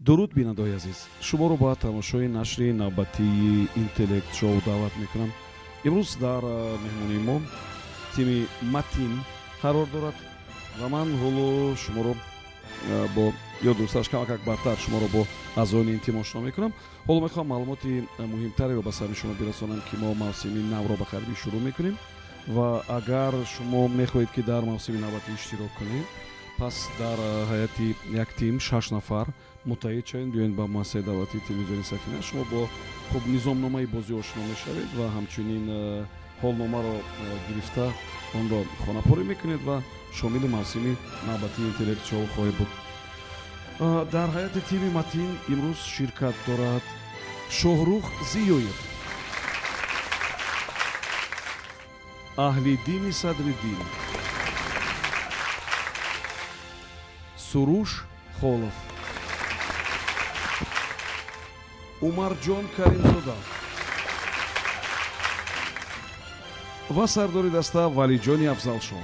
Дуруд, бинандаҳои азиз, шуморо ба тамошои нашри навбатии Интеллект Шоу даъват мекунам. Имрӯз дар меҳмонии мо тими Матин қарор дорад ва ман ҳоло шуморо бо ё дурустараш, камакак баъдтар шуморо бо аъзоёни ин тим ошно мекунам. Ҳоло мехоҳам маълумоти муҳимтареро ба сари шумо бирасонам, ки мо мавсими навро ба қарибӣ шурӯъ мекунем ва агар шумо мехоҳед, ки дар мавсими навбатӣ иштирок кунед, пас дар ҳайати як тим шаш нафар муттаҳид шавед, биёед ба муассисаи давлатии телевизиони Сафина. Шумо бо хуб низомномаи бозӣ ошно мешавед ва ҳамчунин ҳолномаро гирифта, онро хонапурӣ мекунед ва шомили мавсими навбатии Интеллект Шоу хоҳед буд. Дар ҳайати тими Матин имрӯз ширкат дорад Шоҳрух Зиёев, Аҳлиддини Садриддин, Суруш Холов, Умарҷон Каримзода ва сардори даста Валиҷони Афзалшоҳ.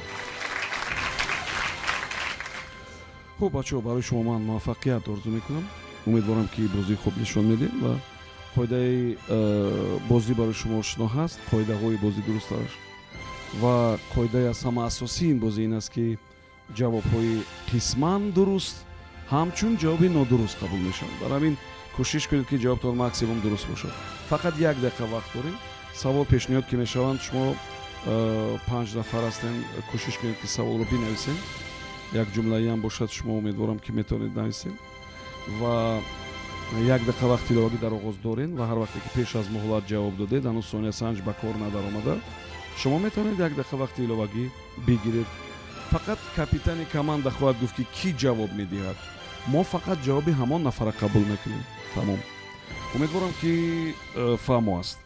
Хуб, бачаҳо, барои шумо ман муваффақият орзу мекунам. Умедворам, ки бозии хуб нишон медиҳем ва қоидаи бозӣ барои шумо ошно ҳаст, қоидаҳои бозӣ дурустараш. Ва қоидаи аз ҳама асосии ин бозӣ ин аст, ки ҷавобҳои қисман дуруст ҳамчун ҷавоби нодуруст қабул мешаванд. Бар ҳамин кӯшиш кунед, ки ҷавобтон максимум дуруст бошад. Фақат як дақиқа вақт дорем. Савол пешниҳод ки мешаванд, шумо панҷ нафар ҳастем, кӯшиш кунед, ки саволро бинависем. Як ҷумлаиам бошад, шумо, умедворам, ки метавонед нависем. Ва як дақиқа вақти иловагӣ дар оғоз дорем ва ҳар вақте ки пеш аз муҳлат ҷавоб додед, ҳанӯз сониясанҷ ба кор надаромада, шумо метавонед як дақиқа вақти иловагӣ бигиред. Фақат капитани команда хоҳад гуфт, ки кӣ ҷавоб медиҳад. Мо фақат ҷавоби ҳамон нафара қабул мекунем, тамом. Умедворам, ки фаҳмо аст.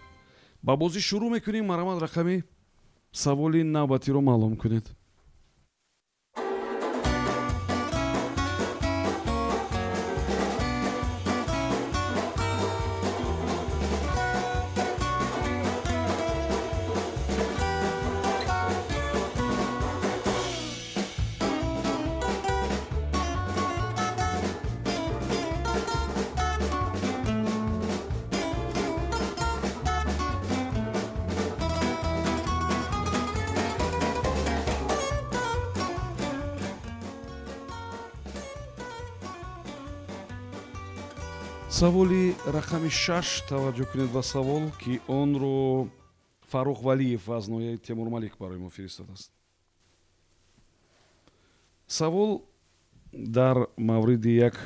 Ба бозӣ шурӯъ мекунем. Марҳамат, рақами саволи навбатиро маълум кунед. Саволи рақами 6. Таваҷҷӯҳ кунед ба савол, ки онро Фаррух Валиев аз ноҳияи Темурмалик барои мо фиристодааст. Савол дар мавриди як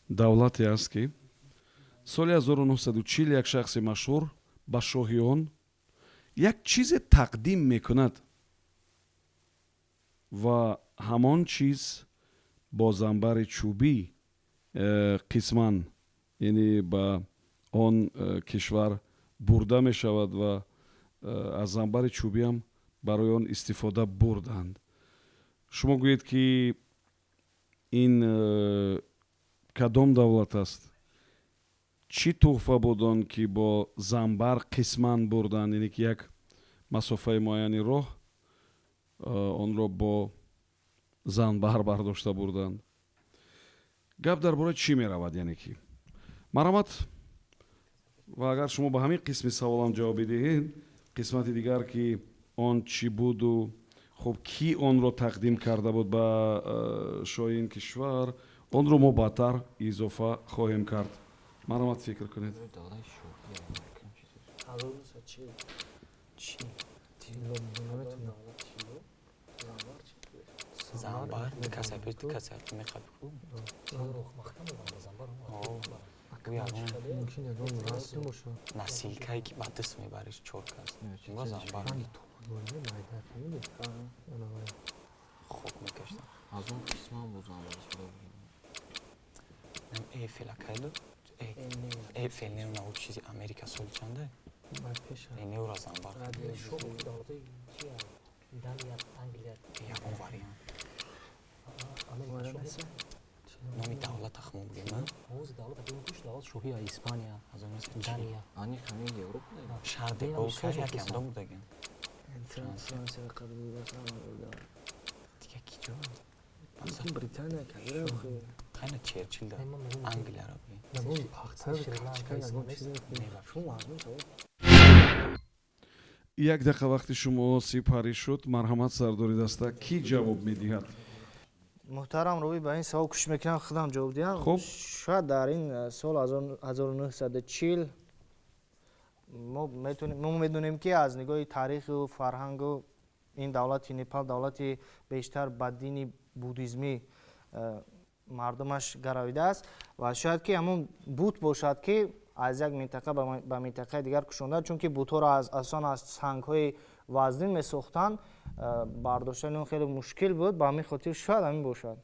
давлате аст, ки соли 1940 як шахси машҳур ба шоҳи он як чизе тақдим мекунад ва ҳамон чиз бо занбари чӯбӣ қисман, яъне ба он кишвар бурда мешавад ва аз занбари чӯбиам барои он истифода бурданд. Шумо гӯед, ки ин кадом давлат аст, чӣ тӯҳфа буд он, ки бо занбар қисман бурданд, яъне ки як масофаи муайяни роҳ онро бо занбар бардошта бурданд. Гап дар бораи чӣ меравад? Яъне ки, марҳамат. Ва агар шумо ба ҳамин қисми саволам ҷавоб бидиҳед, қисмати дигар, ки он чӣ буду, хуб, кӣ онро тақдим карда буд ба шоҳи ин кишвар, онро мо баъдтар изофа хоҳем кард. Марҳамат, фикр кунед. Давлати шоҳӣ. 1940. Чӣ? Тилло наметонам. Тилло. Занбар чӣ? Занбар каса пеш каса мехапи ку. Маҳкам мебаранд занбар. Мумкин ягон расм бошад. Носилка е, ки ба даст мебариш, чор кас. Ба занбар. Ранги топак майда, фаҳмидӣ? Хок мекашта. Аз он қисман бо занбар истифода бурдем. Эйфел акайду? Эйфел неу нау чизи Америка соли чанде? Пеша. Неура занбар. Давлатои чи? Дания, Англия. Ягон вариант. Америка шоҳӣ. Номи давлат ахмо бугем, а? Ҳози давлат бигӯш, давлат шоҳӣ, Испания, Аз он нест чи? Дания. Ани ҳамин Европа. Шар де Гол кар якам до будагем. Франция қабул. Дига ки ҷо? Британия кабира. Хайна Черчилл да. Не, ман медонам, ки Англияро бигем. Ягон пахта, Шри-Ланка, карточка, ягон ислам чиз. Не, ба Шумо мазмун савол. Як дақиқа вақти шумо сипарӣ шуд. Марҳамат, сардори даста, кӣ ҷавоб медиҳад? Муҳтарам Ровӣ, ба ин савол кӯшиш мекунам худам ҷавоб диҳам. Хуб. Шояд дар ин сол 1940 мо метонем, мо медонем, ки аз нигоҳи таъриху фарҳангу ин давлати Непал давлати бештар ба дини буддизмӣ мардумаш гаравидааст ва шояд ки ҳамон бут бошад, ки аз як минтақа ба минтақаи дигар кушонда, чунки бутҳоро асосан аз сангҳои вазнин месохтанд, бардоштани он хеле мушкил буд. Ба ҳамин хотир шояд ҳамин бошад.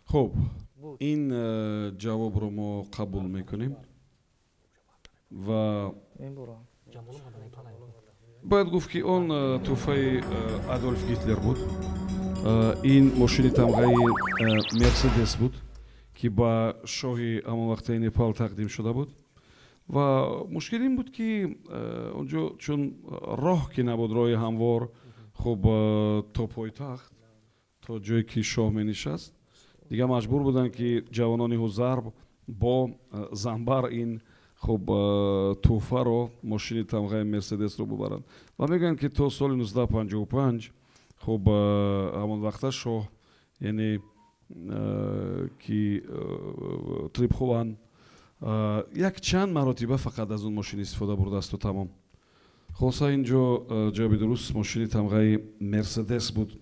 Хуб. Буд. Ин ҷавобро мо қабул мекунем ва ин буро. Ҷамолум ҳам Непал ай. Бояд гуфт, ки он тӯҳфаи Адольф Гитлер буд. Ин мошини тамғаи Мерседес буд, ки ба шоҳи ҳамон вақтаи Непал тақдим шуда буд, ва мушкил ин буд, ки он ҷо чун роҳ ки набуд, роҳи ҳамвор, хуб, то пойтахт, то ҷое ки шоҳ менишаст, дигар маҷбур буданд, ки ҷавонони ҳузарб бо занбар ин, хуб, тӯҳфаро, мошини тамғаи Мерседесро бубаранд. Ва мегӯянд, ки то соли 1955, хуб, ҳамон вақта шоҳ, яъне ки Трибхуван, як чанд маротиба фақат аз он мошин истифода бурдаасту тамом. Хулоса, ин ҷо ҷавоби дуруст мошини тамғаи Мерседес буд.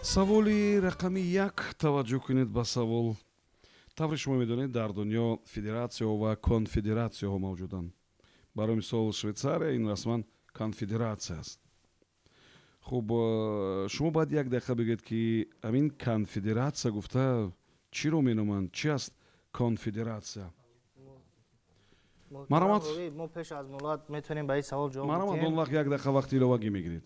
Саволи рақами 1. Таваҷҷӯҳ кунед ба савол. Тавре шумо медонед, дар дунё федератсияҳо ва конфедератсияҳо мавҷуданд. Барои мисол, Швейтсария ин расман конфедератсия аст. Хуб, шумо бояд як дақиқа бигӯед, ки ҳамин конфедератсия гуфта чиро меноманд, чи аст конфедератсия? Марҳамат. Муҳтарам Ровӣ, мо пеш аз муҳлат метавонем ба ин савол ҷавоб Марҳамат, диҳем. он вақт як дақиқа вақти иловагӣ мегиред.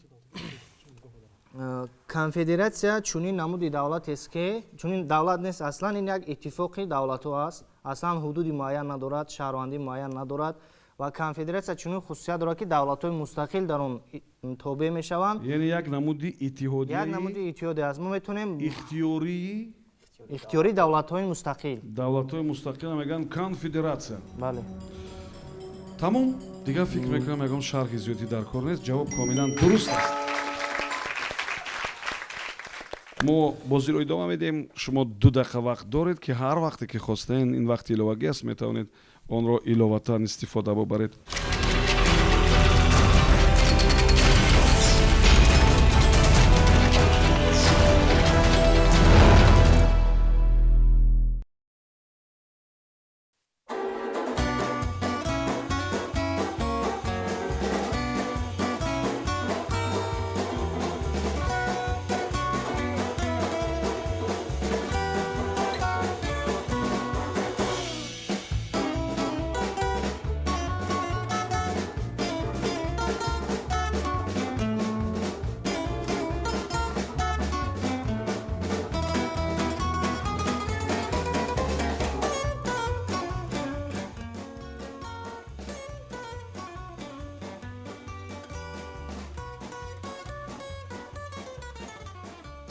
Конфедератсия чунин намуди давлатест, ки чунин давлат нест аслан, ин як иттифоқи давлатҳо аст. Аслан ҳудуди муайян надорад, шаҳрвандии муайян надорад ва конфедератсия чунин хусусият дорад, ки давлатҳои мустақил дар он тобеъ мешаванд. Яъне як намуди Як иттиҳодияи намуди иттиҳоде аст, мо метавонем ихтиёрии ихтиёрии давлатҳои мустақил. Давлатҳои мустақила мегӯянд конфедератсия. Бале. Тамом, дигар фикр мекунам, ягон шарҳи зиёдӣ дар кор нест. Ҷавоб комилан дуруст аст. Мо бозиро идома медиҳем. Шумо 2 дақиқа вақт доред, ки ҳар вақте ки хостен, ин вақти иловагӣ аст, метавонед онро иловатан истифода бубаред.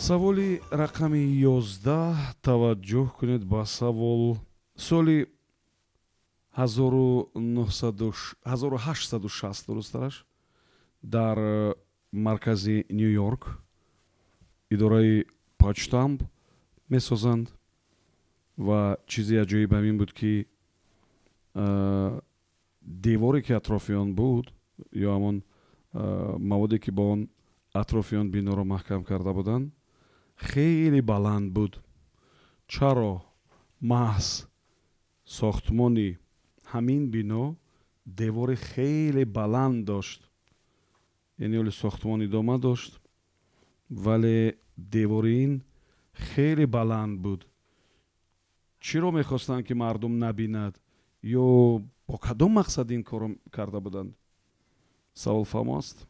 Саволи рақами 11. Таваҷҷӯҳ кунед ба савол. Соли 1860, дурусттараш, дар маркази Ню Йорк идораи почтамп месозанд ва чизи аҷоиб ҳамин буд, ки деворе, ки атрофи он буд, ё ҳамон маводе, ки бо он Атрофи он биноро маҳкам карда буданд, хеле баланд буд. Чаро маҳз сохтмони ҳамин бино девори хеле баланд дошт? Яъне оли сохтмон идома дошт, вале девори ин хеле баланд буд. Чиро мехостанд, ки мардум набинад, ё бо кадом мақсад ин корро карда буданд? Савол фаҳмо аст?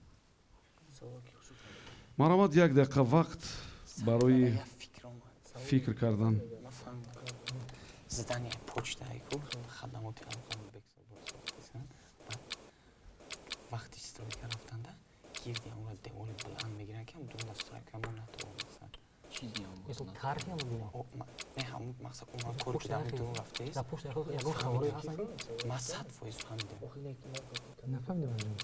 Марҳамат, як дақиқа вақт барои Як фикр омад. фикр кардан. Ман фаҳмидам. Здание почта ку хадамоти алоқаро бексобор сохтасан. Баъд вақти стройка рафтанда гирди ҳамонро девори баланд мегиранд, ки ҳам дурун стройка мо натавонистанд. Чизи ҳам боз Мисол надорад. тарҳи ҳамон бино. О, не, ҳамун мақсад омад кор ки дар дурун рафтаист. Дар пушт ягон хабарое ҳастанд? Ман 100% фаҳмидам. Нафаҳмидам анҷом.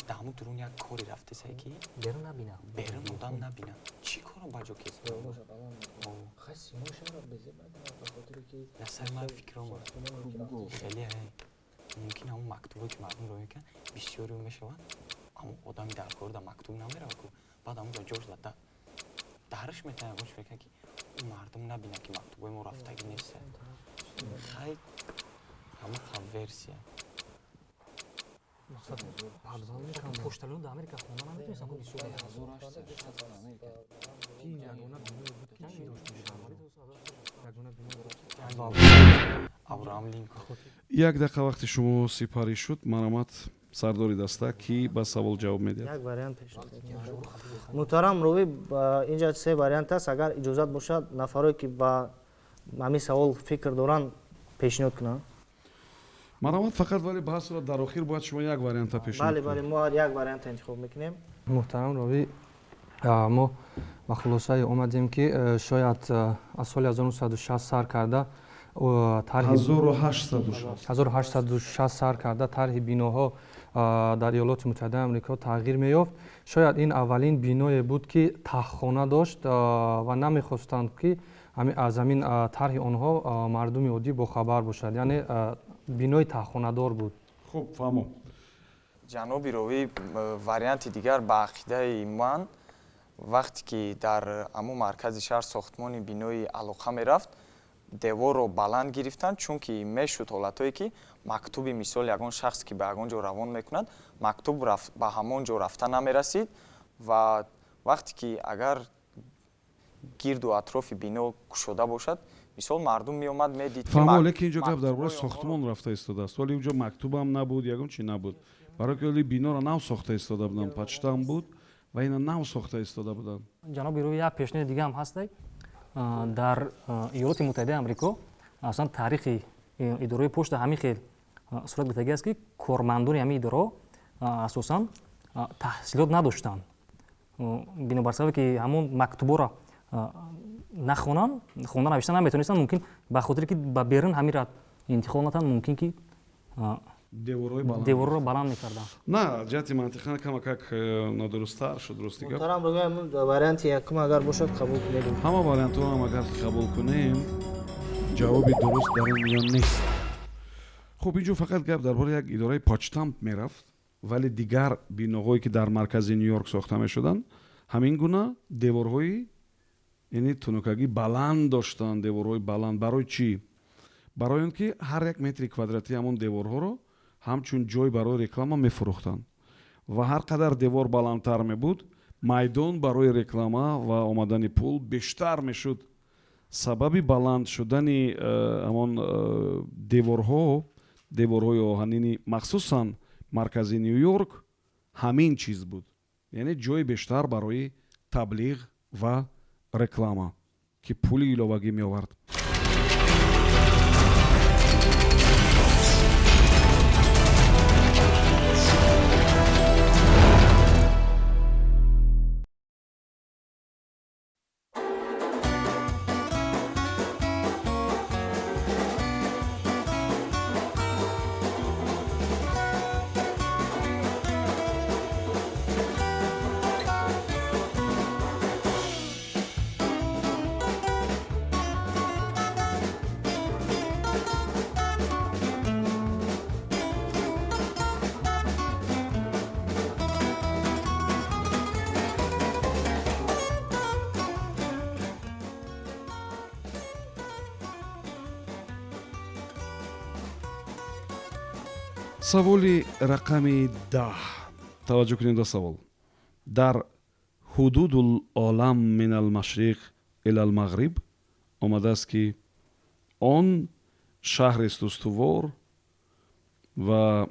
Дар ҳамун дурун як кори рафтесае, ки Берун набинам. Берун одам набинад, чӣ корро ба ҷо кесад. Дар сари ман фикр омад. Хеле мумкин ҳамун мактубое, ки мардум ро мекунанд, бисёрио мешавад, ҳамун одами дар кор дар мактуб намерава ку, баъд ҳамунҷо ҷош да дарш метавонад ягон чӣ фикр ки ӯ мардум набинад, ки мактубои мо рафтагӣ нест. Хай, ҳамун қа версия. Мақсад подвал мекарданд. Почтальон дар Америка хонда наметонистанд ку бисёр. 1860 Америка. Ин ягона биное буд, ки чӣ дошт мешавад? Ягона биное буд. Авраам Линколн. Як дақиқа вақти шумо сипарӣ шуд. Марҳамат, сардори даста, кӣ ба савол ҷавоб медиҳад? Як вариант пешниҳод мекунам. Муҳтарам ровӣ, инҷа се вариант аст. Агар иҷозат бошад, нафарое, ки ба ҳамин савол фикр доранд, пешниҳод кунанд. Марҳамат, фақат вале ба ҳар сурат дар охир бояд шумо як варианта пешниҳод Бале, бале, кунед. Мо як варианта интихоб мекунем. Муҳтарам ровӣ, мо ба хулосае омадем, ки шояд аз соли 1960 сар карда тарҳи 1860. 1860 сар карда тарҳи биноҳо дар Иёлоти Муттаҳидаи Амрико тағйир меёфт. Шояд ин аввалин биное буд, ки таҳхона дошт, ва намехостанд, ки аз ҳамин тарҳи онҳо мардуми оддӣ бохабар бошад, яъне бинои таҳхонадор буд. Хуб, фаҳмо. Ҷаноби ровӣ, варианти дигар, ба ақидаи ман, вақте ки дар ҳамун маркази шаҳр сохтмони бинои алоқа мерафт, деворро баланд гирифтанд, чунки мешуд ҳолатҳое, ки мактуби, мисол, ягон шахс, ки ба ягон ҷо равон мекунад, мактуб ба ҳамон ҷо рафта намерасид, ва вақте ки агар гирду атрофи бино кушода бошад, мисол, мардум меомад, медид, ки Фаҳмо, лекин инҷо гап дар бораи мактубҳои онҳоро сохтмон рафта истодааст. Вале инҷо мактубам набуд, ягон чи набуд, барое ки оли биноро нав сохта истода буданд. Почтам буд ва ина нав сохта истода буданд. Ҷаноби ровӣ, як пешниҳоди дига ҳам ҳастай. Дар Иёлоти Муттаҳидаи Амрико аслан таърихи идораи почта ҳамин хел сурат гирифтагӣ аст, ки кормандони ҳамин идораҳо асосан таҳсилот надоштанд. Бинобар сабабе, ки ҳамон мактубҳоро нахонанд, хонда навишта наметонистанд, мумкин ба хотире, ки ба берун ҳаминра интиқол натанд, мумкин ки деворҳои баланд деворро баланд мекарданд. На, ҷиҳати мантиқан камакак нодурусттар шуд, рости гап. Муҳтарам ровӣ, ҳамун варианти якум агар бошад, қабул кунед. Ҳама вариантҳоам агар қабул кунем, ҷавоби дуруст дар ин миён нест. Хуб, инҷо фақат гап дар бораи як идораи почтамт мерафт, вале дигар биноҳое, ки дар маркази Ню Йорк сохта мешуданд, ҳамин гуна деворҳои, яъне тунукагӣ баланд доштанд. Деворҳои баланд барои чӣ? Барои он ки ҳар як метри квадратии ҳамон деворҳоро ҳамчун ҷой барои реклама мефурӯхтанд, ва ҳар қадар девор баландтар мебуд, майдон барои реклама ва омадани пул бештар мешуд. Сабаби баланд шудани ҳамон деворҳо, деворҳои оҳанини махсусан маркази Ню Йорк, ҳамин чиз буд, яъне ҷои бештар барои таблиғ ва реклама, ки пули иловагӣ меовард. Саволи рақами 10. Таваҷҷӯҳ кунем ба савол. Дар «Ҳудудул олам мин алмашриқ ила алмағриб» омадааст, ки он шаҳрест устувор ва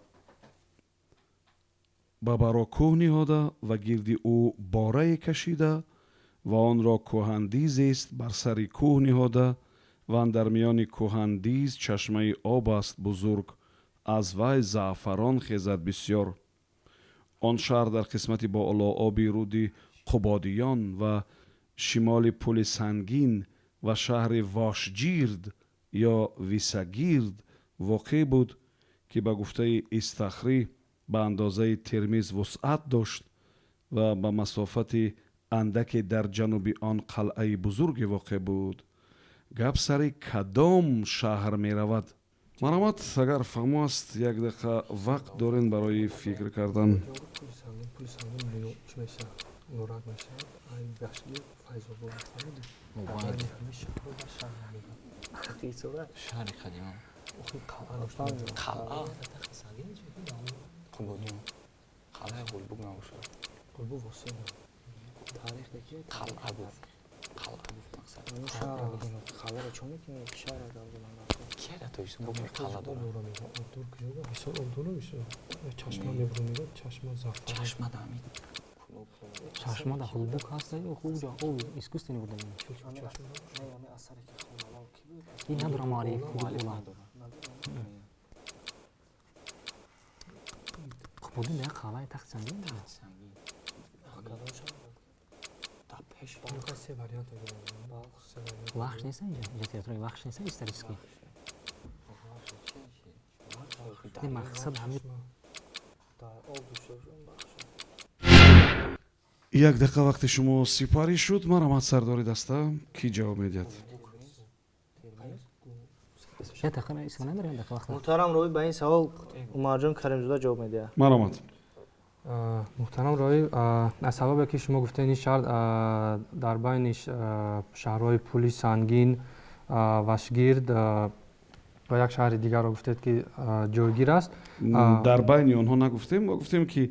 ба баро кӯҳ ниҳода ва гирди ӯ борае кашида ва онро кӯҳандизест бар сари кӯҳ ниҳода ва андар миёни кӯҳандиз чашмаи об аст бузург, аз вай заъфарон хезад бисёр. Он шаҳр дар қисмати болооби руди Қубодиён ва шимоли Пули Сангин ва шаҳри Вошҷирд ё Висагирд воқеъ буд, ки ба гуфтаи Истахрӣ ба андозаи Термиз вусъат дошт ва ба масофати андаке дар ҷануби он қалъаи бузурге воқеъ буд. Гап сари кадом шаҳр меравад? Марҳамат, агар фаҳмо аст, як дақиқа вақт дорем барои фикр кардан. Пули Сангин, Пули Сангин чӣ мешавад? Норак мешавад, ай Башгир, Файзобод, фаҳмидӣ? Байни ҳамин шаҳрҳо ва шаҳр намегӯяд. Шаҳри қадима. Охи, қалъа дошта. Қалъа. Қубодиён. Қалъаи Ғулбук набошад. Ғулбук восеъ. Қалъа буд. Қалъа буд, мақсад. Қалъаро чо мекунӣ? Шаҳр. Кия дар Тоҷикистон бо қалъа дорад? Обдора мегӯяд. Обдор куҷо? Ҳисор обдора, ҳисор. Чашма мебурам, мегӯяд, чашма зафарон. Чашма дар ҳамин. Чашма дар Ҳулбук ҳаста ё хуҷа об искусственно бурда? Ин надора муаллиф. Муаллиф надорад. Қубодиён як қалъаи Тахти Сангин дорад. Сангин. Дар пеш. Се вариант. Вахш нест инҷа? Инҷа территорияи Вахш нест исторический? Ин мақсад ҳамин. Як дақиқа вақти шумо сипарӣ шуд. Марҳамат, сардори даста, кӣ ҷавоб медиҳад? Як дақиқа истифода надорем, як дақиқа вақт. Муҳтарам ровӣ, ба ин савол Умарҷон Каримзода ҷавоб медиҳад. Марҳамат. Муҳтарам ровӣ, аз сабабе ки шумо гуфтед, ин шаҳр дар байни шаҳрҳои Пули Сангин, Вашгирд ва як шаҳри дигарро гуфтед, ки ҷойгир аст. Дар байни онҳо нагуфтем ва гуфтем, ки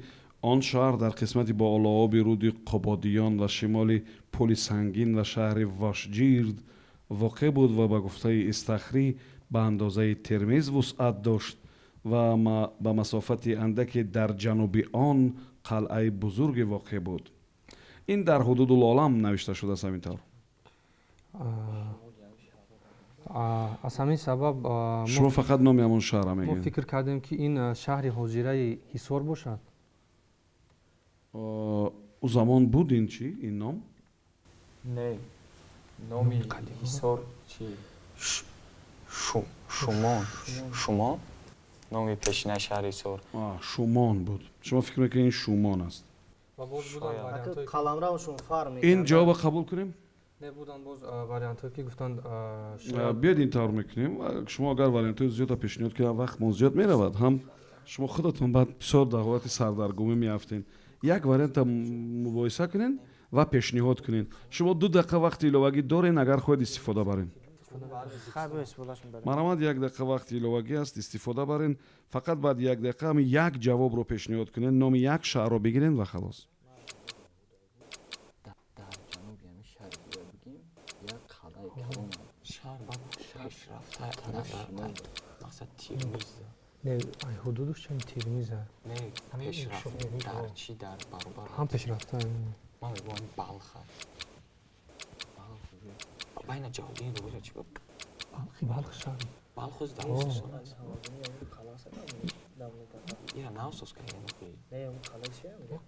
он шаҳр дар қисмати болооби руди Қубодиён ва шимоли Пули Сангин ва шаҳри Вошҷирд воқеъ буд ва ба гуфтаи Истахрӣ ба андозаи Термиз вусъат дошт ва ба масофати андаке дар ҷануби он қалъаи бузурге воқеъ буд. Ин дар «Ҳудудул олам» навишта шудааст ҳамин тавр. Аз ҳамин сабаб шумо фақат номи ҳамон шаҳрро мо мегӯед. Фикр кардем, ки ин шаҳри ҳозираи Ҳисор бошад. Ӯ замон буд ин чӣ, ин ном? Не, номи Ҳисор чи? Шумон. Шумон? Номи пешинаи шаҳри Ҳисор. Шумон буд. Шумо фикр мекунед, ин Шумон аст? Ва боз буданд вариантҳое Қаламравшон фарқ Ин ҷавобро қабул кунем? Не, буданд боз вариантҳое, ки гуфтанд. Биёед, ин тавр мекунем: шумо агар вариантҳои зиёдро пешниҳод кунед, вақтмон зиёд меравад, ҳам шумо худатон баъд бисёр дар ҳолати сардаргумӣ меафтед. Як варианта муқоиса кунед ва пешниҳод кунед. Шумо 2 дақиқа вақти иловагӣ дорен, агар хоҳед, истифода барен. Марҳамат, як дақиқа вақти иловагӣ аст, истифода барен. Фақат баъд як дақиқа ҳами як ҷавобро пешниҳод кунед, номи як шаҳрро бигирен ва халос. Дар ҷануби ҳамин шаҳри бояд бигем, як қалъаи калон. Шаҳр баъд пешрафта, мақсад Тирмиз. Не, ай ҳудудаш чанд Тирмиза. Не, пешрафт дар чӣ, дар баробар. Ҳам пешрафта. Ман мегӯям, Балха. Байна ҷавобини рӯбера чӣ буд? Балх шаҳр. Балх ҳоз дар Ӯзбекистон аст. Ира навсоз кардем охи.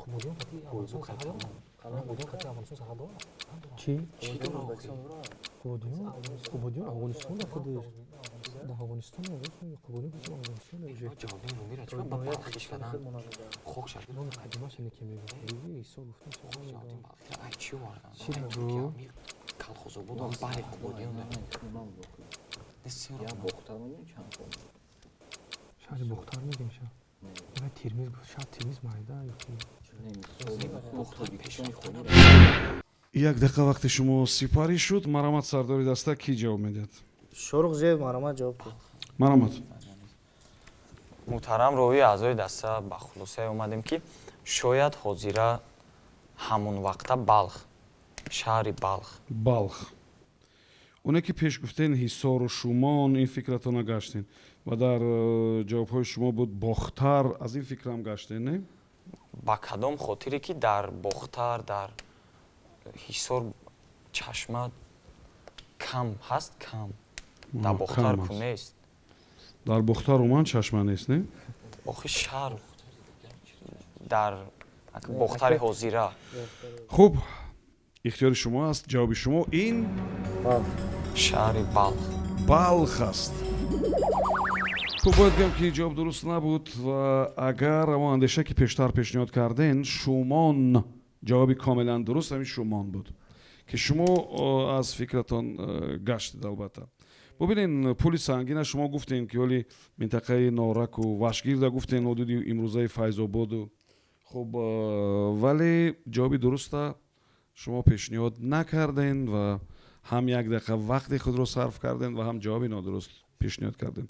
Қубодиён қати Афғонистон сарҳад дорад? Қубодиён қати Афғонистон сарҳад дорад? Чӣ? Чӣ дора охи? Қубодиён, Қубодиён Афғонистон да худаш. Дар Афғонистон, Қубодиён худаш Афғонистон. Ҷавобини румира чӣ ба Балх кишвадан хок шад. Номи қадимаша не ки мегӯяд. Ҳисор гуфтам. Ай чӣ овардан? Чӣ гӯ? Колхозобод бари Қубодиён. Я Бохтар мегӯем, чанд сол? Шаҳри Бохтар мегӯем, шаҳр. Ва Тирмиз гуфт, шаҳр Тирмиз майда ёки. Як дақиқа вақти шумо сипарӣ шуд. Марҳамат, сардори даста, кӣ ҷавоб медиҳад? Шорух Зиёев, марҳамат, ҷавоб кун. Марҳамат. Муҳтарам ровии, аъзои даста, ба хулосае омадем, ки шояд ҳозира ҳамон вақта Балх, шаҳри Балх. Балх. Оне ки пеш гуфтен, Ҳисору Шумон, ин фикратона гаштен ва дар ҷавобҳои шумо буд Бохтар, аз ин фикрам гаштен, не? Ба кадом хотире ки дар Бохтар, дар Ҳисор чашма кам ҳаст, кам дар Бохтар ку нест. Дар Бохтар умуман чашма нест, не? Охи, шаҳр дар Бохтари ҳозира. Хуб, ихтиёри шумо аст. Ҷавоби шумо ин шаҳри Балх. Балх аст. Хуб, бояд гӯям, ки ҷавоб дуруст набуд ва агар ҳамон андеша, ки пештар пешниҳод карден, Шумон, ҷавоби комилан дуруст ҳамин Шумон буд, ки шумо аз фикратон гаштед. Албатта, бубинен, пули сангина шумо гуфтем, ки ҳоли минтақаи Нораку Вашгирда гуфтем, ҳудуди имрӯзаи Файзободу. Хуб, вале ҷавоби дуруста шумо пешниҳод накарден ва ҳам як дақиқа вақти худро сарф кардем ва ҳам ҷавоби нодуруст пешниҳод кардем.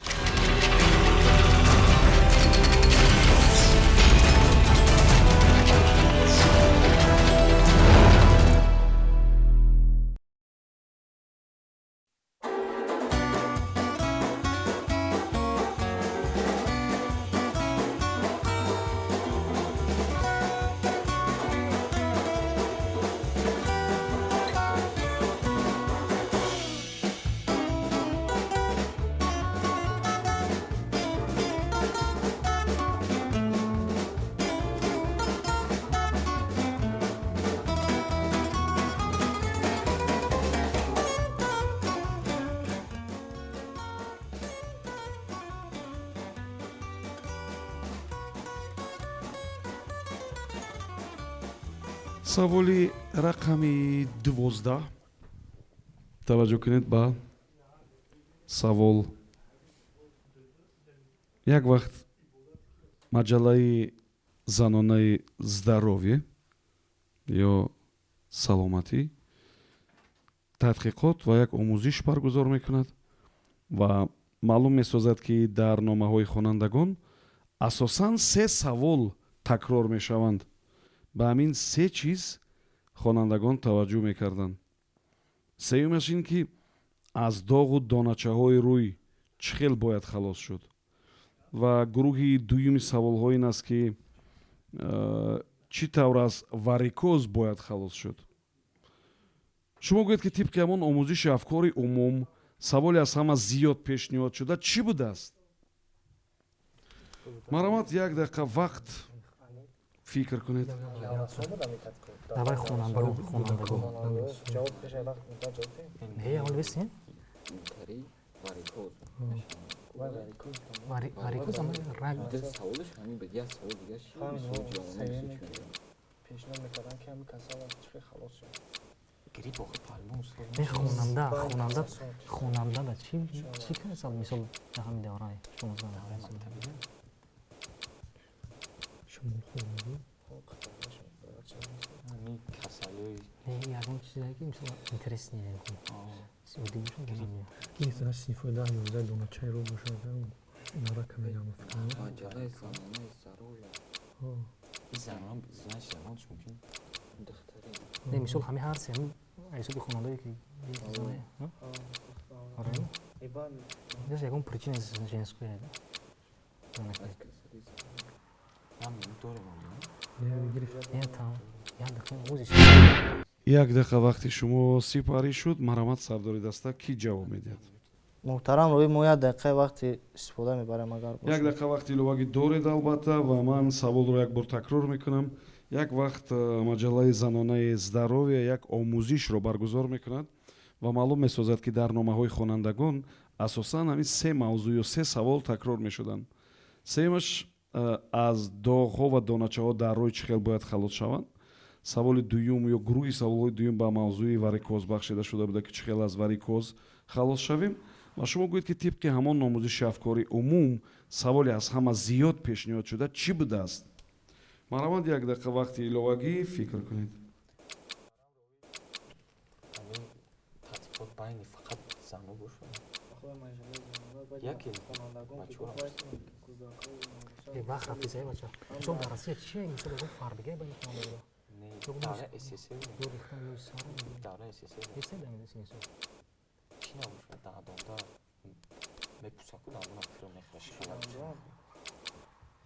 Саволи рақами 12. Таваҷҷӯҳ кунед ба савол. Як вақт маҷаллаи занонаи «Здоровье» ё «Саломатӣ» тадқиқот ва як омӯзиш баргузор мекунад ва маълум месозад, ки дар номаҳои хонандагон асосан се савол такрор мешаванд. Ба ҳамин се чиз хонандагон таваҷҷӯҳ мекарданд. Сеюмаш ин ки аз доғу доначаҳои рӯй чӣ хел бояд халос шуд, ва гурӯҳи дуюми саволҳо ин аст, ки чӣ тавр аз варикоз бояд халос шуд. Шумо гӯед, ки тибқи ҳамон омӯзиши афкори умум саволе аз ҳама зиёд пешниҳод шуда чӣ будааст? Марҳамат, як дақиқа вақт, фикр кунед. Давай, хонандагон, хонандагон. Не, ҳол бисин. Варикоз. Варикоз ама раг. Саволаш ҳамин буд, як савол дигар чӣ? Пешниҳод мекардам, ки ҳамин касал аз чӣ халос шавад. Грипп охи по-любому. Не, хонанда, хонанда, хонанда да чӣ касал, мисол, дар ҳамин давраи 16? Шумол хӯрдагӣ. Ҳамин касалиҳои. Не, ягон чизе ки, мисол, интересный оддӣ бошад. Ин синфои 10, 11 доначаи рӯ бошад, нарака мегам. Маҷаллаи занонаи «Здоровье». Занон, значит, занон чӣ мумкин? Духтари. Не, мисол, ҳамин ҳар се ҳамин ҳисоби хонандае ки оре, ягон причина женская. Аз касали Нам дорем. Як дақиқа оғози. Як дақиқа вақти шумо сипарӣ шуд. Марҳамат, сардори даста, кӣ ҷавоб медиҳад? Муҳтарам ровӣ, мо як дақиқаи вақти истифода мебарем, агар Як дақиқа вақти иловагӣ доред, албатта, ва ман саволро як бор такрор мекунам. Як вақт маҷаллаи занонаи «Здоровье» як омӯзишро баргузор мекунад ва маълум месозад, ки дар номаҳои хонандагон асосан ҳамин се мавзӯъ ё се савол такрор мешуданд. Сеюмаш аз доғҳо ва доначаҳо дар рӯй чӣ хел бояд халос шаванд. Саволи дуюм ё гурӯҳи саволҳои дуюм ба мавзӯи варикоз бахшида шуда буда, ки чӣ хел аз варикоз халос шавем. Ва шумо гӯед, ки тибқи ҳамон омӯзиши афкори умум саволе аз ҳама зиёд пешниҳод шуда чӣ будааст? Марҳамат, як дақиқа вақти иловагӣ, фикр кунед. Ҳамин тадқиқот байни фақат зано бошад? Яке вақт рафтисае бача. Мисол, дар Россия чи мисол ягон фарбига байни хонандагон? Давра СССР. Давра СССР. Ҳестай дар мисол. Чӣ набошад, дандондар мепусаку, дандона пиро мехӯра.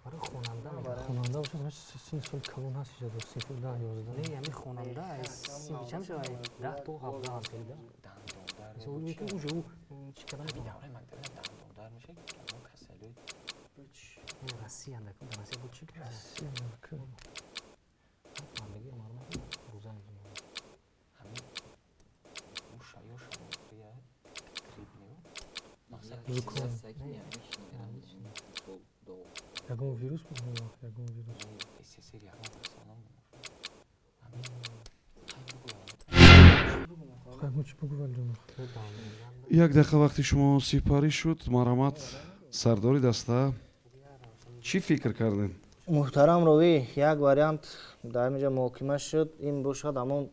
Барои хонанда. Хонанда бошад, значит, синни соли калон ҳаст, иҷа до синфи 10, 11. Не, ҳами хонанда синфи чанд мешавад? 10 то 17 ҳаст хеле да. Дандондар. Мисол, уже ӯ чӣ карда Ҳами давраи мактаб дандондар мешавад, ягон касалиҳои. Россия дар Россия буд чӣ? Россия. Фарбиги мардум рӯза. Ҳами уша ё шарофия грипп нею. Зуком. Ягон вирус буд он вақт, ягон вирус. СССР ягон касал набуд. Хай, мо чӣ бугӯ, Валиҷон? Як дақиқа вақти шумо сипарӣ шуд. Марҳамат, сардори даста, чӣ фикр кардем? Муҳтарам ровӣ, як вариант дар инҷа муҳокима шуд. Ин бошад ҳамон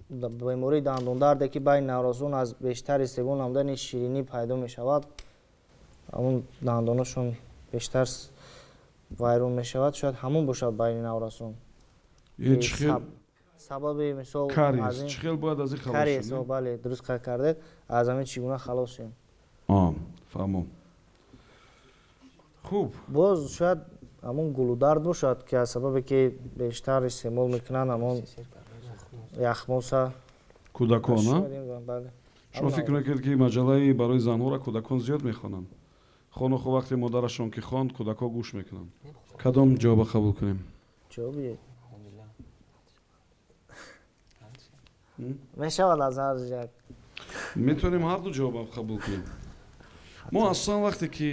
бемории дандондарде, ки байни наврасон аз бештар истеъмол намудани ширинӣ пайдо мешавад, ҳамон дандонашон бештар вайрон мешавад. Шояд ҳамон бошад байни наврасон. Сабаби мисол Кариес чӣ хел бояд аз ин халос? Кариес, бале, дуруст қайд кардед. Аз ҳамин чӣ гуна халос шем? Фаҳмом, хуб. Боз шояд ҳамон гулудард бошад, ки аз сабабе ки бештар истеъмол мекунанд ҳамон яхмоса. Кӯдакон. Шумо фикр мекунед, ки маҷаллаи барои занҳоро кӯдакон зиёд мехонанд? Хонухо вақте модарашон ки хонд, кӯдакҳо гӯш мекунанд. Кадом ҷавоба қабул кунем? Ҷавоби мешавад аз ҳар як. Метавонем ҳарду ҷавоба қабул кунем. Мо асосан вақте ки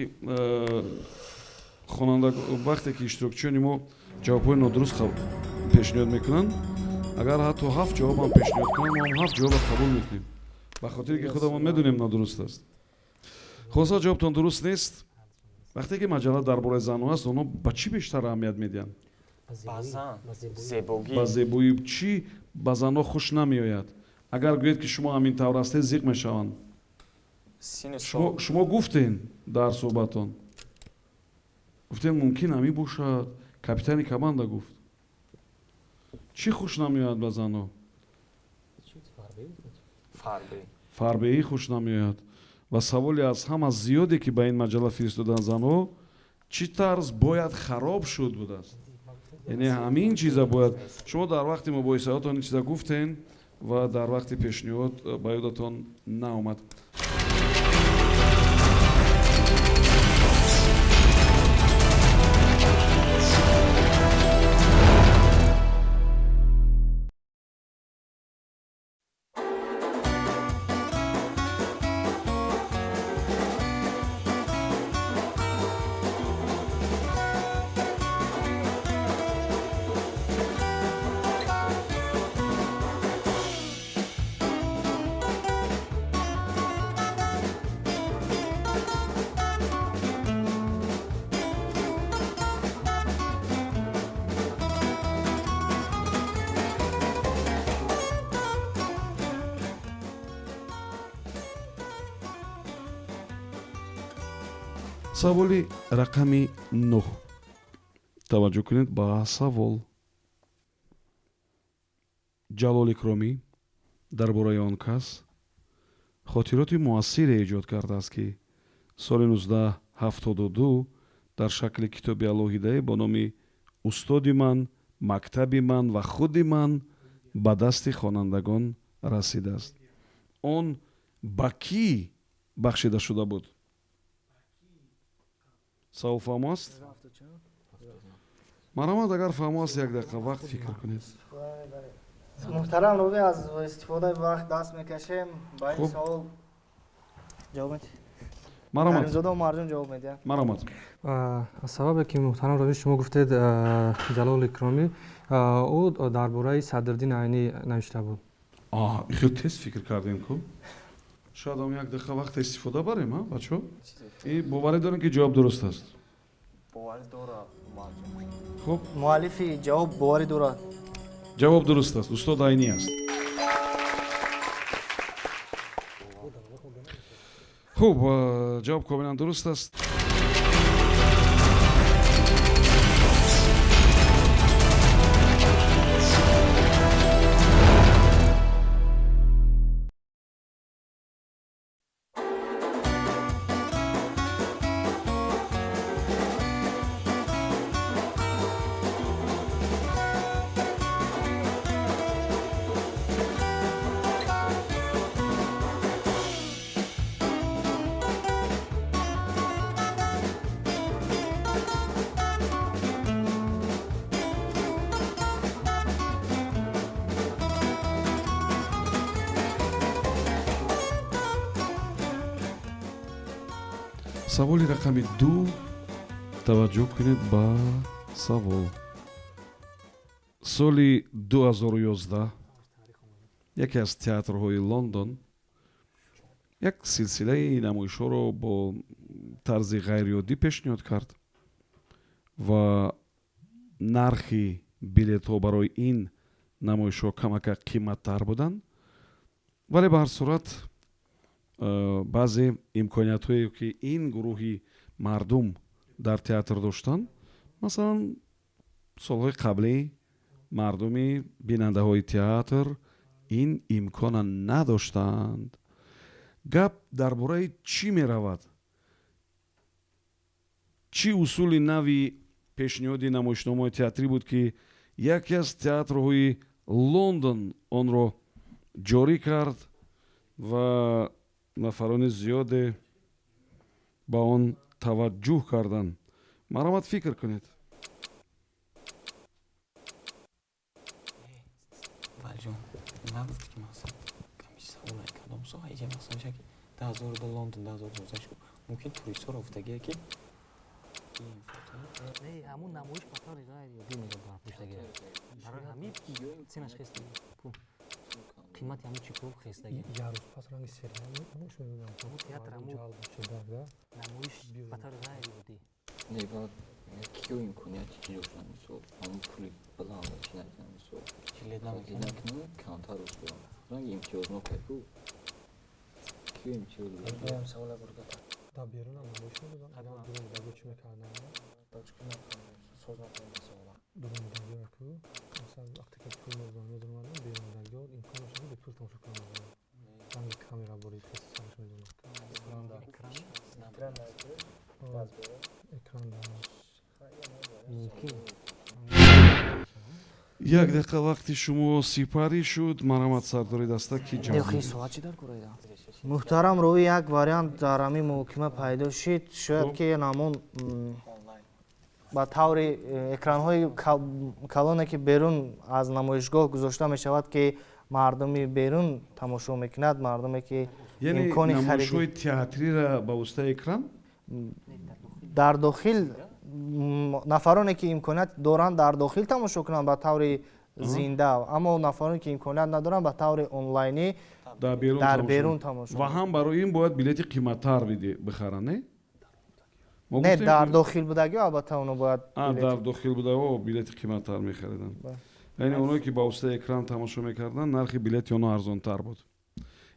хонанда, вақте ки иштирокчиёни мо ҷавобҳои нодуруст пешниҳод мекунанд, агар ҳатто ҳафт ҷавобам пешниҳод кунанд, мо ҳам ҳафт ҷавоба қабул мекунем, ба хотире ки худамон медонем, нодуруст аст. Хулоса, ҷавобтон дуруст нест. Вақте ки маҷалла дар бораи занҳо аст, онҳо ба чӣ бештар аҳамият медиҳанд? Ба зебоӣ. Чӣ ба занҳо хуш намеояд? Агар гӯед, ки шумо ҳамин тавр ҳастед, зиқ мешаванд. Шумо гуфтен, дар суҳбатон гуфтен, мумкин ҳамин бошад. Капитани команда гуфт, чӣ хуш намеояд ба занҳо? Фарбеҳӣ хуш намеояд. Ва саволи аз ҳама зиёде, ки ба ин маҷалла фиристоданд занҳо, чӣ тарз бояд хароб шуд будааст. Яъне ҳамин чиза бояд шумо дар вақти мубоҳисаҳотон ин чиза гуфтен ва дар вақти пешниҳод ба ёдатон наомад. Саволи рақами 9. Таваҷҷӯҳ кунед ба савол. Ҷалол Икромӣ дар бораи он кас хотироти муассире эҷод кардааст, ки соли 1972 дар шакли китоби алоҳидае бо номи «Устоди ман, мактаби ман ва худи ман» ба дасти хонандагон расидааст. Он ба кӣ бахшида шуда буд? Савол фаҳмо аст? Марҳамат, агар фаҳмо аст, як дақиқа вақт фикр кунед. Муҳтарам ровӣ, аз истифодаи вақт даст мекашем. Ба ин савол ҷавоб медиҳед? Марҳамат. Каримзода Умарҷон ҷавоб медиҳад. Марҳамат. Аз сабабе ки, муҳтарам ровӣ, шумо гуфтед Ҷалол Икромӣ, ӯ дар бораи Садриддин Айнӣ навишта буд. Хел тез фикр кардем ку. Шояд ҳам як дақиқа вақт истифода барем, а бачаҳо? Боварӣ дорем, ки ҷавоб дуруст аст? Боварӣ дорад. Хуб. Муаллифи ҷавоб боварӣ дорад. Ҷавоб дуруст аст, устод Айнӣ аст. Хуб, ҷавоб комилан дуруст аст. Саволи рақами 2. Таваҷҷӯҳ кунед ба савол. Соли 2011 яке аз театрҳои Лондон як силсилаи намоишҳоро бо тарзи ғайриоддӣ пешниҳод кард ва нархи билетҳо барои ин намоишҳо камакак қиматтар буданд, вале ба ҳар сурат баъзе имкониятҳое, ки ин гурӯҳи мардум дар театр доштанд, масалан, солҳои қаблӣ мардуми бинандаҳои театр ин имкона надоштанд. Гап дар бораи чӣ меравад? Чӣ усули нави пешниҳоди намоишномаи театрӣ буд, ки яке аз театрҳои Лондон онро ҷорӣ кард ва нафарони зиёде ба он таваҷҷӯҳ карданд? Марҳамат, фикр кунед. Валҷон, нагуфт ки мақсад ками саволай кадом соҳа иҷа мақсад мешавад, ки 2002 Лондон, 2019 шуд. Мумкин туристҳоро гуфтагие, ки Не, ҳамун намоиш ба таври ғайриоддӣ мегӯяд барпӯштагӣ. Барои ҳамин ценаш хестагӣ. Қимати ҳамун чипҳо хестагӣ. Як рӯз пас ранги сериал намоиш медодам. Ҳамун театр, ҳамун ҷалб шуда, да? намоиш ба таври ғайриоддӣ. Не, баъд киё имконияти чӣ доштан, мисол, ҳамун пули баланд чӣ накунам, мисол, Билет намекунам, камтар рӯз ранги имтиёзнок ку, киё имтиёз дошт? Савола бурда. Дар берунам намоиш медодам. Дурумидаго чӣ мекардам? Дурумидагиро ку, масалан, вақте ки пул медодам, медурмадам, берунидагиҳо имкон доштанд, ки бепул тамошо кунанд. Ранги камера борид, хеси сараш медонад. Экран Экран мумкин. Як дақиқа вақти шумо сипарӣ шуд. Марҳамат, сардори даста, ки ҷавоб Дилхи соат чӣ дар кураида? Муҳтарам ровӣ, як вариант дар ҳамин муҳокима пайдо шид. Шояд ки ҳамон ба таври экранҳои калоне, ки берун аз намоишгоҳ гузошта мешавад, ки мардуми берун тамошо мекунад, мардуме ки Яъне имкони намоишҳои театрира ба воситаи экран? Дар дохил нафароне ки имконият доранд, дар дохил тамошо кунанд ба таври зинда, аммо нафароне ки имконият надоранд, ба таври онлайнӣ дар берун дар тамошо. Берун тамошо. Ва ҳам барои ин бояд билети қиматтар бихаранд, не? Мо Не, гуфтем дар дохил будагиҳо албатта оно бояд дар дохил будаҳо билети қиматтар мехариданд. Яъне оное ки ба воситаи экран тамошо мекарданд, нархи билети онҳо арзонтар буд,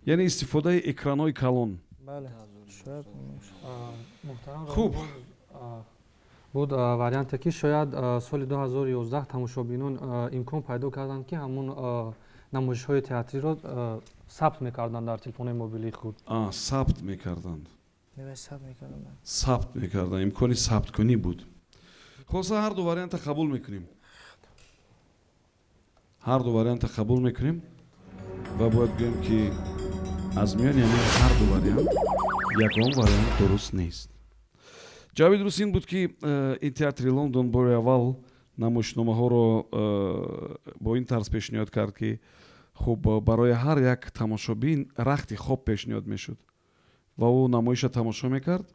яъне истифодаи экранҳои калон. Бале, шояд. Муҳтарам, Хуб. буд варианте, ки шояд соли 2011 тамошобинон имкон пайдо карданд, ки ҳамун намоишҳои театриро сабт мекарданд дар телефонҳои мобилии худ. Сабт мекарданд. Сабт мекарданд. Сабт мекарданд, имкони сабткунӣ буд. Хулоса, ҳар ду варианта қабул мекунем, ҳар ду варианта қабул мекунем ва бояд гӯем, ки аз миёни ҳамин ҳар ду вариант ягон вариант дуруст нест. Ҷавоби дуруст ин буд, ки ин театри Лондон бори аввал намоишномаҳоро бо ин тарз пешниҳод кард, ки хуб, барои ҳар як тамошобин рахти хоб пешниҳод мешуд ва ӯ намоиша тамошо мекард.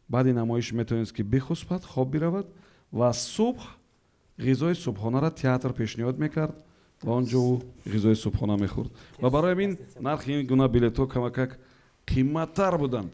Баъди намоиш метавонист, ки бихуспад, хоб биравад ва субҳ ғизои субҳонаро театр пешниҳод мекард ва он ҷо ӯ ғизои субҳона мехӯрд ва барои ҳамин нархи ин гуна билетҳо камакак қиматтар буданд.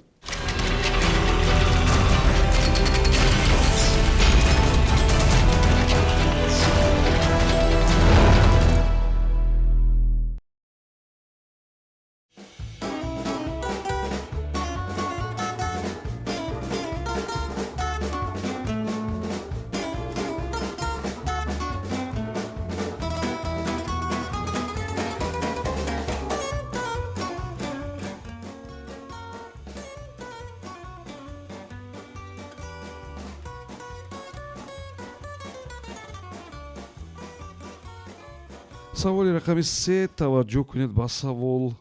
Саволи рақами се, таваҷҷӯҳ кунед ба савол.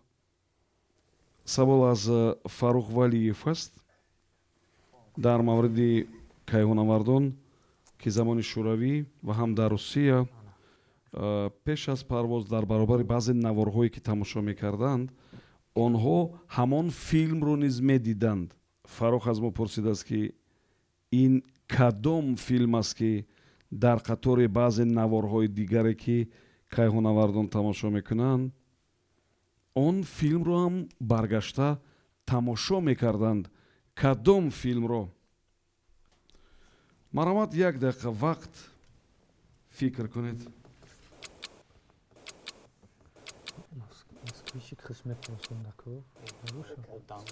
Савол аз Фаррух Валиев аст дар мавриди кайҳонавардон, ки замони Шӯравӣ ва ҳам дар Русия пеш аз парвоз дар баробари баъзе наворҳое, ки тамошо мекарданд, онҳо ҳамон филмро низ медиданд. Фаррух аз мо пурсидааст, ки ин кадом филм аст, ки дар қатори баъзе наворҳои дигаре, ки кайҳонавардон тамошо мекунанд, он филмро ҳам баргашта тамошо мекарданд. Кадом филмро? Марҳамат, як дақиқа вақт, фикр кунед. Москвичи қисмет расондаку.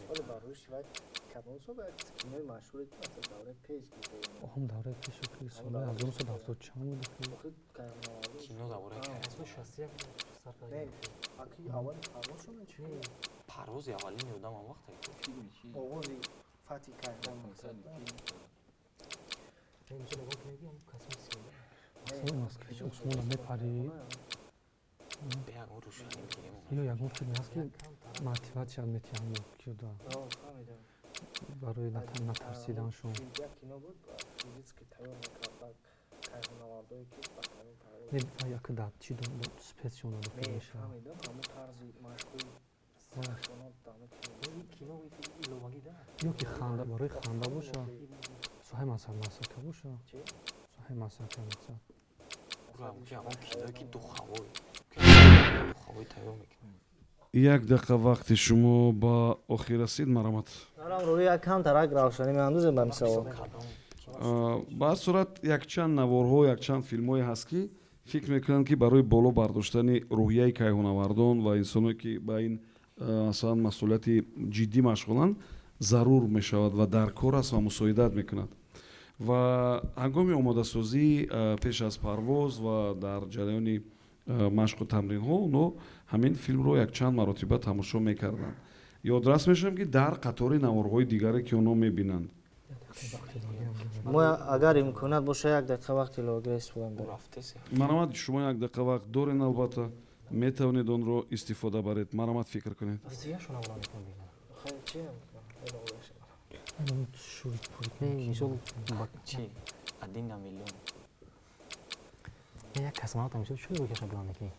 Ҳоле ба рӯши вай кадом сол як кинои машҳуре, ки масалан давраи пеш гирифта. Ҳам давраи пеш, ки соли 1970 чанд буд? Охир кайҳонавардон Кино дар бораи кай? 61 сар Не, карда. аки аввали парвоз шуда чи? Парвози аввалини одам он вақте. Оғози фатҳи кайҳон. Мисол, ягон кино, ки ҳам космический. Масалан, Москвич осмона мепарӣ. Бе ягон рӯшанӣ бигирем. Ё ягон филме ҳаст, ки мотиватсия метиҳанд ки да Фаҳмидам. барои натарсиданшон. Як кино буд, физически тайёр мекард ба кайҳонавардое, ки ба ҳамин парвоз. Не, як да чи спецшона дохил Не, мешавад. фаҳмидам, ҳамон тарзи машқҳои сахтона дар ҳамон кино. Кино иловагӣ да. Ё ки ханда, барои ханда боша, соҳаи масака боша. Чи? Соҳаи масака, мақсад. Ура, ягон киное, ки духовой тайёр мекунад. Як дақиқа вақти шумо ба охир расид, марҳамат. Нарам рӯи як камтарак равшанӣ меандозем ба ин савол. Кадом? Ба ҳар сурат, якчанд наворҳо, якчанд филмҳое ҳаст, ки фикр мекунанд, ки барои боло бардоштани рӯҳияи кайҳонавардон ва инсоное, ки ба ин масалан масъулияти ҷиддӣ машғуланд, зарур мешавад ва дар кор аст ва мусоидат мекунад. Ва ҳангоми омодасозӣ пеш аз парвоз ва дар ҷараёни машқу тамринҳо онҳо ҳамин филмро якчанд маротиба тамошо мекарданд. Ёдрас мешавам, ки дар қатори наворҳои дигаре, ки онҳо мебинанд. Мо агар имконият боша, як дақиқа вақти иловагиро истифода мебарем. Рафтесе. Марҳамат, шумо як дақиқа вақт дорен, албатта метавонед онро истифода баред. Марҳамат, фикр кунед. Сияшона була мекунам. Чи? Не, мисол Чи? Один на миллион. Як космонавта, мисол, чӣ рӯкаша була мекунӣ?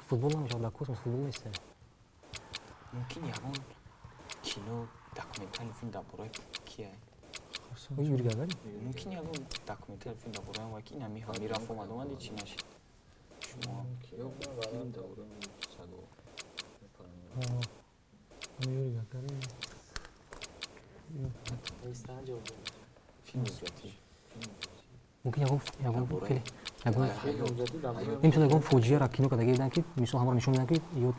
Футбол намешавад, дар космос футбол нест. Мумкин ягон кино, документальный филм дар бораи кия? Юрий Гагарин. Мумкин ягон документальный филм дар бораи он, ки ин ҳами ҳами рафт, омад, омади, чӣ нашид? Шумо Филм дар бораи саго. Юрий Гагарин. Филми ҳуҷҷатӣ. Мумкин ягон Дар бораи хеле ягон мисол ягон фоҷиаро кино кардаги дидан, ки мисол ҳамаро нишон медиҳанд, ки ё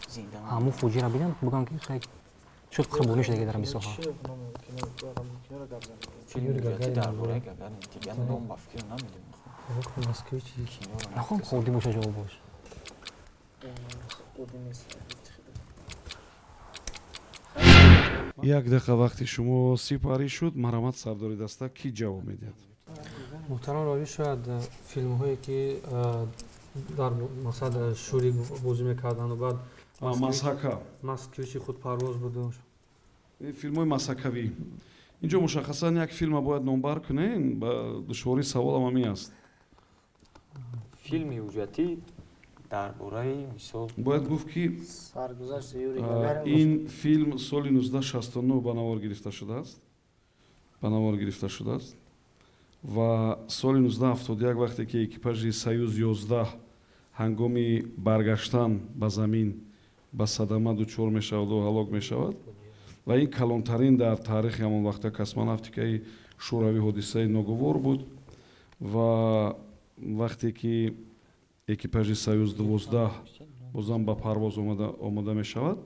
зинда. Ҳамун фоҷиаро бинанд, бигӯянд, ки хай шуд, қурбонӣ шудаги дар ҳамин соҳа. Филми ҳуҷҷатӣ дар бораи Гагарин, дигар ном ба фикр намедонам. Москвич. Киноро Нахоҳам хурдӣ боша ҷавобош. Як дақиқа вақти шумо сипарӣ шуд. Марҳамат, сардори даста, кӣ ҷавоб медиҳад? Муҳтарам ровӣ, шояд филмҳое, ки дар мақсад шӯрик бозӣ мекарданду баъд Масҳака. Москвичи худпарвоз буду. Ин филмҳои масҳакавӣ. Инҷо мушаххасан як филма бояд номбар кунем, ба душвории саволам ҳамин аст. Филми ҳуҷҷатӣ дар бораи, мисол, Бояд гуфт, ки Саргузашти Юрий Гагарин. ин филм соли 1969 ба навор гирифта шудааст, ба навор гирифта шудааст ва соли 1971, вақте ки экипажи Союз 11 ҳангоми баргаштан ба замин ба садама дучор мешаваду ҳалок мешавад, ва ин калонтарин дар таърихи ҳамон вақта космонавтикаи Шӯравӣ ҳодисаи ногувор буд. Ва вақте ки экипажи Союз 12 бозам ба парвоз омода мешавад,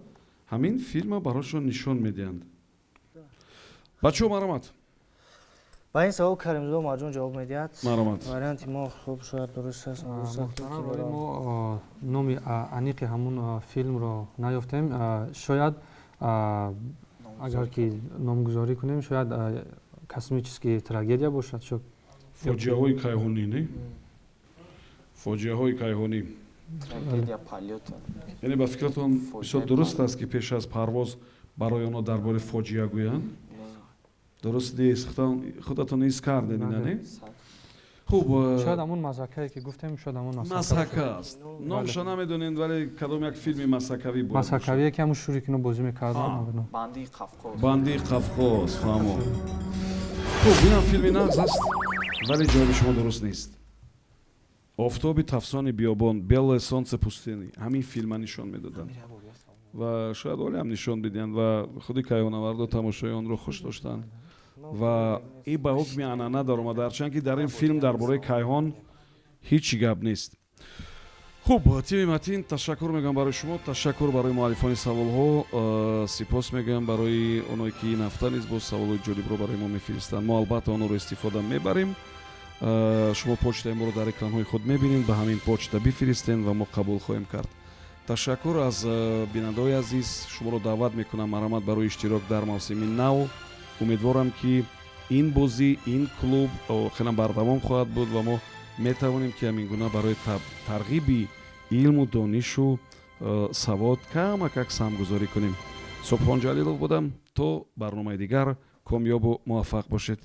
ҳамин филма барошон нишон медиҳанд. Бачаҳо, марҳамат. Ба ин савол Каримзода Умарҷон ҷавоб медиҳад. Марҳамат. Варианти мо хуб шояд дуруст аст, нодуруст аст. Муҳтарам ровӣ, мо номи аниқи ҳамун филмро наёфтем. Шояд агар ки номгузорӣ кунем, шояд космический трагедия бошад. Фоҷиаҳои кайҳонӣ, не, фоҷиаҳои кайҳонӣ. Трагедия полёта. Яъне, ба фикратон, бисёр дуруст аст, ки пеш аз парвоз барои онҳо дар бораи фоҷиа гӯянд? Дуруст нест, худатон ҳис кардед ина, не? Хуб. Шояд ҳамон мазҳакае, ки гуфтем, шояд ҳамон. Мазҳака аст, номша намедонед, вале кадом як филми мазҳакавӣ буд. Мазҳакавие, ки ҳамун Шурик ино бозӣ мекард. Банди Қафқоз. Банди Қафқоз, фаҳмо. Хуб, инам филми нағз аст, вале ҷавоби шумо дуруст нест. Офтоби тафсони биёбон, «Белое солнце пустыни», ҳамин филма нишон медоданд ва шояд ҳоле ҳам нишон бидиҳанд ва худи кайҳонавардо тамошои онро хуш доштанд ва ин ба ҳукми анъана даромада, ҳарчанд ки дар ин филм дар бораи кайҳон ҳеҷ гап нест. Хуб, тими Матин, ташаккур мегӯям барои шумо, ташаккур барои муаллифони саволҳо, сипос мегӯям барои оное, ки ин ҳафта низ боз саволҳои ҷолибро барои мо мефиристанд. Мо албатта онҳоро истифода мебарем. Шумо почтаи моро дар экранҳои худ мебинед, ба ҳамин почта бифиристен ва мо қабул хоҳем кард. Ташаккур аз бинандаҳои азиз. Шуморо даъват мекунам, марҳамат, барои иштирок дар мавсими нав. Умедворам, ки ин бозӣ, ин клуб хелам бардавом хоҳад буд ва мо метавонем, ки ҳамин гуна барои тарғиби илму донишу савод камакак саҳмгузорӣ кунем. Субҳон Ҷалилов будам. То барномаи дигар комёбу муваффақ бошед.